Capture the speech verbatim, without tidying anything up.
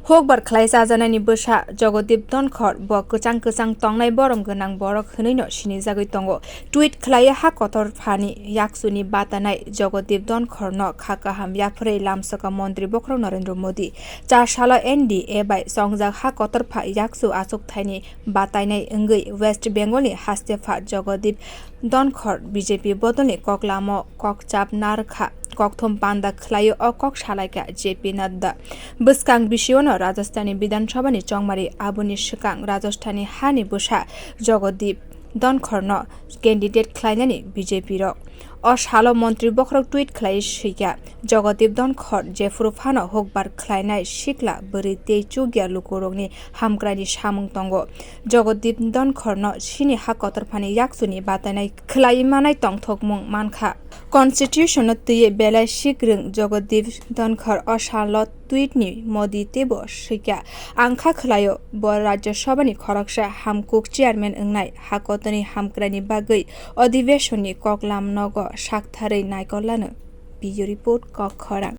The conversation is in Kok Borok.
Hokbar khlai chajanani bwsa Jogodip Dhankhar bo kwchang kwchang tongnai borom gwnang borok hwnwino sinijagwi tongo. Tweet khlaiwi ha kotor phani yaksuni batanai Jogodip Dhankhar no kha kaham yapharwi lamsaka montri bokhorok Narendra Modi. Char salo N D A bai chongjak ha kotor pha yaksu achuk thaini batainai wngwi West Bengal ni haste pha Jogodip Dhankhar B J P bodolni koklamo kokchap narwkha, kokthum panda khlaio o kok salaikha J P Nadda. Bwskang bisiono Rajasthan ni Bidhan Sabha ni chongmari, aboni swkang Rajasthan ni hani bwsa Jogodip Dhankhar no candidate khlainani B J P rok. O salo montri bokhorok tweet khlai swikha, Jogodip Dhankhar jephuru phano hokbar khlainai sikla bwrwi tei chukya lukurokni hamkraini samung tongo. Jogodip Dhankhar no sini ha kotor phani yaksuni batainai khlai manai tongthokmung mankha. Constitution no twiwi belai sikrwng Jogodip Dhankhar o salo tweet ni Modi teibo swikha, ang kha khlaio bo Rajya Sabha ni khoroksa hamkuk chairman wngnai, ha kotorni hamkraini bagwi adhiveshon ni koklam nogo saktharwi naikol lano. Bureau Report, Kok Khorang.